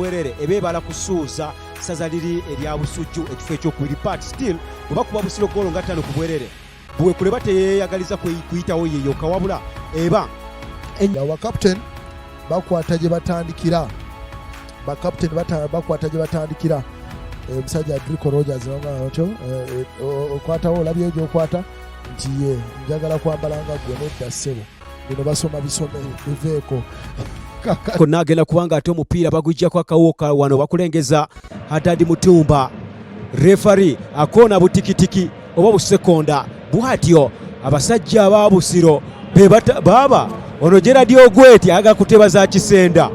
Bwerere eba ebala kusuuza ssaza liri erya Busujju ekifo ekyokubiri, but still bwe bakuba Busiro goolo nga ttaano ku bwerere, Buwekula eba teyeyagaliza kuyitawo ye yokka wabula eba Ba captain bakwata gye batandikira, ba captain bakwata gye batandikira. Omusajja Adrico Rogers otyo okwatawo, olabyeyo gyokwata nti ye njagala kwambala nga ggwe. Nedda ssebo, bino basoma bisome, biveeko. Konna agenda kubanga ate omupiira bagujjako akawuka wano, bakulengeza Hadadi Mutumba, refari akoona butikitiki oba busekonda bwatyo. Abasajja aba Busiro baaba ono Gerard Ogweti ayagala kuteba za Kisenda.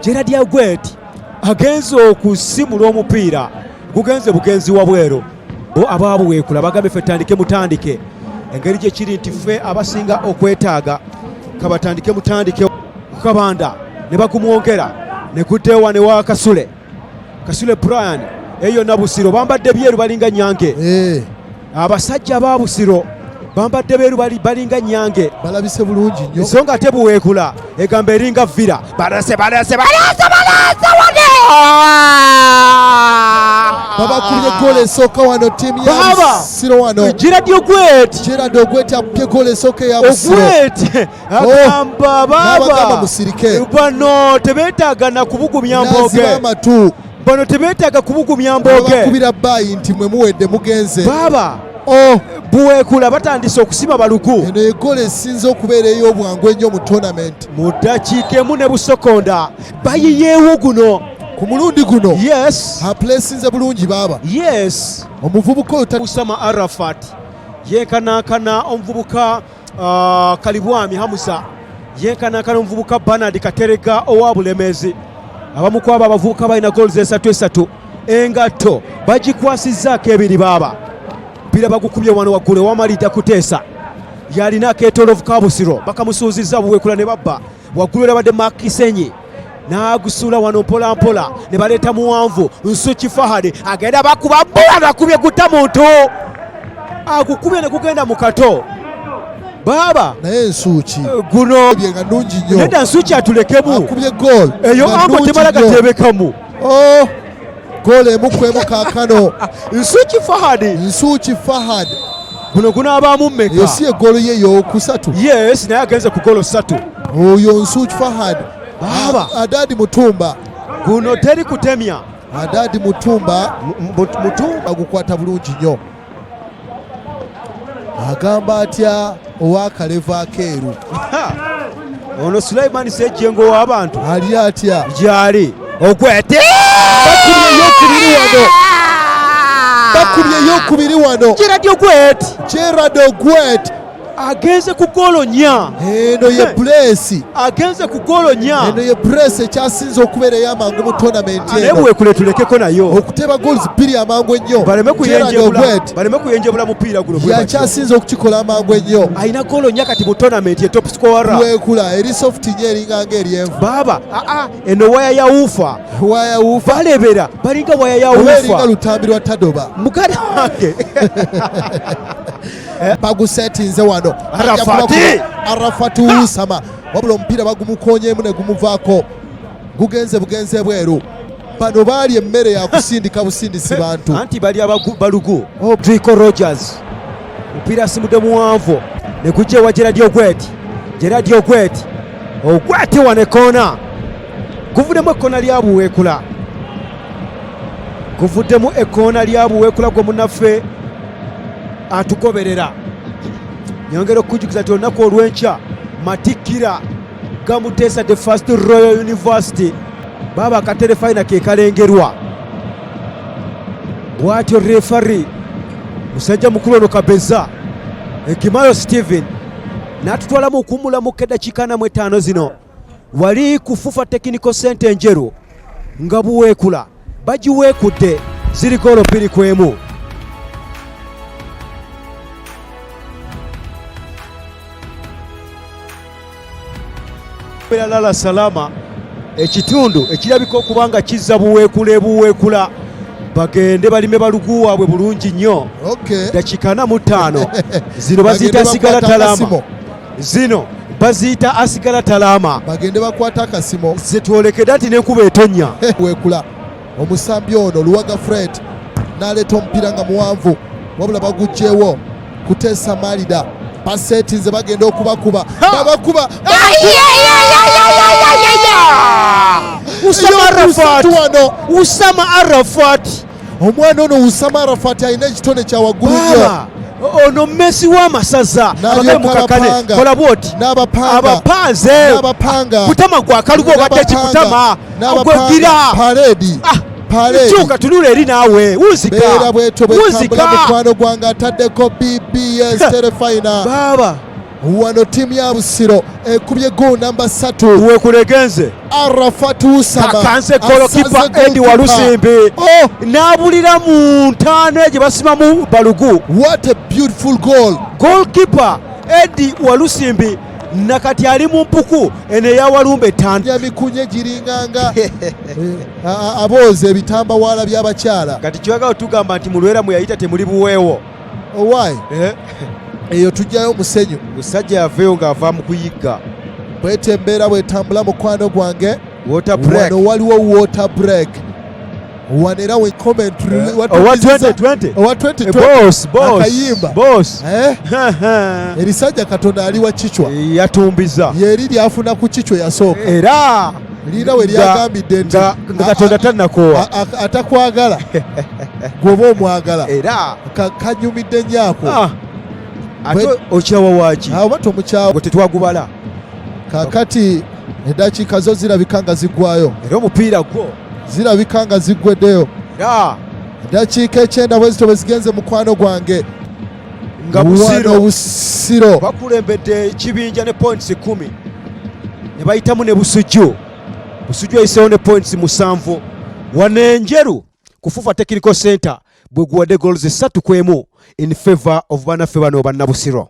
Gerard Ogweti agenze okusimula omupiira, gugenze bugenzi wabweru. Bo ababuweekula bagambye ffe tandike mutandike, engeri gye kiri nti ffe abasinga okwetaaga kabatandike mutandike. Kabanda ne bagumwongera ne guddewa ne wa Kasule, Kasule Brian. Eyo na Busiro bambadde byeru, balinga nyange. Abasajja ba Busiro bambadde beeru, balinga nyange. Balabise bulungi nnyo. So nga ate Buweekula egamba eringa Vira. Balase, balase, balase, balase wano. Babakubye goolo esooka wano ttiimu ya Baba! Busiro wano. Gerard Ogwet. Gerard Ogwet akubye goolo esooka eya Busiro. Ogwet agamba N'abagamba baaba musirike. Bano tebeetaaga na kubugumya N'aziba mbooge. Amatu. Bano tebeetaaga kubugumya mbooge. Babakubira baayi nti mwe muwedde, mugenze. Baaba Oh, Buweekula batandise okusima balugu. Eno egoolo esinze okubeera ey'obwangu ennyo mu tournament. Mu ddakiika emu ne busokonda bayiyeewo guno. Ku mulundi guno apulesinze bulungi baaba. Omuvubuka oyo Usama Arafat yenkanankana omuvubuka Kalibwami Hamuza, yenkanankana omuvubuka Bernard Katerega owa Bulemeezi. Abamu ku abo abavubuka balina goals esatu esatu, engatto bagikwasizzaako ebiri. Baaba mpira bagukubye wano waggulu ewamalidda Kuteesa, yalina akeetolovu ka Busiro, bakamusuuzizza Buweekula ne babba waggulu. Erabadde Mark Kisenyi n'agusuula wano mpola mpola ne baleeta muwanvu Nsuki Fahad agenda bakuba bula nakubye gutta muntu, agukubye ne gugenda mu kato baaba. Naye Nsuuki guno bye nga nnungi nnyo. Nedda, Nsuki atulekemu. Akubye goal eyo nga ango nnungi temala nnyo. gatebekamu. Oh, goal emu ku emu kaakano. Nsuki Fahad. Nsuuki Fahad. Guno gunaabaamu Eyo mmeka? Si egoolo ye eyokusatu? Yes, naye agenze ku golo ssatu. Oyo Nsuuki Fahad. Baaba. Adadi Mutumba. Guno teri kutemya. Adadi Mutumba. Mutumba. Agukwata bulungi nnyo. Agamba atya ow'akalevu akeeru? Ha! Ono Sulaiman Sejjengo w'abantu. Ali atya? Gyali Ogwete. Bakubye eyokubiri wano, bakubye eyokubiri wano. Gerard Ogwet. Gerard Ogwet. Agenze ku goolo nnya. Eno ye brace. Agenze ku goolo nnya. Eno ye brace ekyasinze okubeera ey'amangu mu tournament Naye eno. Buweekule tulekeko nayo. Okuteeba goals bbiri amangu ennyo. Baleme Gerard kuyenjebula. Ogwet Baleme kuyenjebula mupiira guno bwe batyo. yakyasinze okukikola amangu ennyo. Alina goolo nnya kati mu tournament, ye top scorer. Buweekula eri soft nnyo, eringa ng'eryenvu. Baaba aa eno waya ya woofer. Waya woofer. Balebera balinga waya ya Oba eringa woofer. Lutambi lwa tadoba. Muganda wange. Bagusetinze wano. Arafati! Arafati Usama, wabula omupiira bagumukonyemu ne gumuvaako, gugenze bugenze bweru. Bano baali emmere yakusindika busindisi bantu. Anti bali balugu. Oh. Drico Rogers omupiira asimudde muwanvu ne gujja ewa Gerard Ogwet. Gerard Ogwet, Ogwet wano ekoona, guvuddemu ekkoona lya Buweekula, guvuddemu ekkoona lya Buweekula. Gwe munnaffe atugoberera, nyongera okukujjukiza nti olunaku olw'enkya matikkira ga Muteesa the First Royal University. Baaba akatere fayina ke kalengerwa bw'atyo refari musajja mukulu ono Kabeza Egimayo Steven n'atutwala mu kuwummulamu eddakiika 45 zino wali ku FUFA Technical Center Enjeru, nga Buweekula bagiweekudde, ziri goolo 2-1. Lala Salama, ekitundu ekirabika okuba nga kizza Buweekula ebuweekula, bagende balime balugu waabwe bulungi nnyo. Dakiika 45 zino baziyita Bagende sigala bakwata talama. akasimo. Zino Baziyita asigala talaama. Bagende bakwate akasimo. Zetwolekedde nti n'enkuba etonnya. Weekula omusambi ono Luwaga Fred n'aleeta omupiira nga muwanvu, wabula baguggyewo Kuteesa Malida. Baseetinze bagenda okubakuba, babakuba. Usama Arafat wano, Usama Arafat, omwana ono Usama Arafat alina ekitone kya waggulu nnyo. Ono Messi w'amasaza, abagale mukakane, kola bwoti abapanze kutama gwa kalubo obadde kikutama gwegira paredi. Kyuka tunula eri naawe wuzika. Beera bwetyo bwetambula mukwano gwange ataddeko BBS Terefayina. Baaba wano ttiimu ya Busiro ekubye goal namba 3 wekulegenze Arafat Usama akanze golokipa Eddie Walusimbi. Oh! N'abulira mu ntaano gye basimamu balugu. What a beautiful goal. Goalkeeper Eddie Walusimbi nakati ali mu mpuku eno eyawalumba etaano. Emikunye giringanga abooza ebitambawaala by'abakyala. Kati kyagala tugamba nti mulwera mwe yayita temuli buweewo. Owaayi eyo tujjayo omusenyu. Musajja yaveeyo ng'ava mu kuyigga. Bwete embeera bwetambula mukwano gwange. Water break. Wano waliwo water break. Wano era we commentary owa 2020. Owa 2020. Boss, boss. Akayimba. Boss. Erisajja Katonda ali wa kichwa. Yatumbiza. Yeri lyafuna ku kichwa yasooka. Era lira we lyagambidde nti nga Katonda tannakoowa. Atakwagala gwoba omwagala. Era kanyumidde nnyo ako. Ate okyawa waaki? Oba tomukyawa. Gwe tetwagubala. Kaakati eddakiika zo zirabika nga ziggwayo. Era omupiira gwo zirabika nga ziggweddeyo. Era eddakiika 9 bwe zito bwe zigenze mukwano gwange. Nga Busiro Busiro bakulembedde ekibinja ne points 10 ne bayitamu ne Busujju. Busujju ayiseewo ne points 7. Wano Enjeru ku FUFA Technical Center bwe guwadde goals 3-1 in favor of bannaffe bano bannabusiro.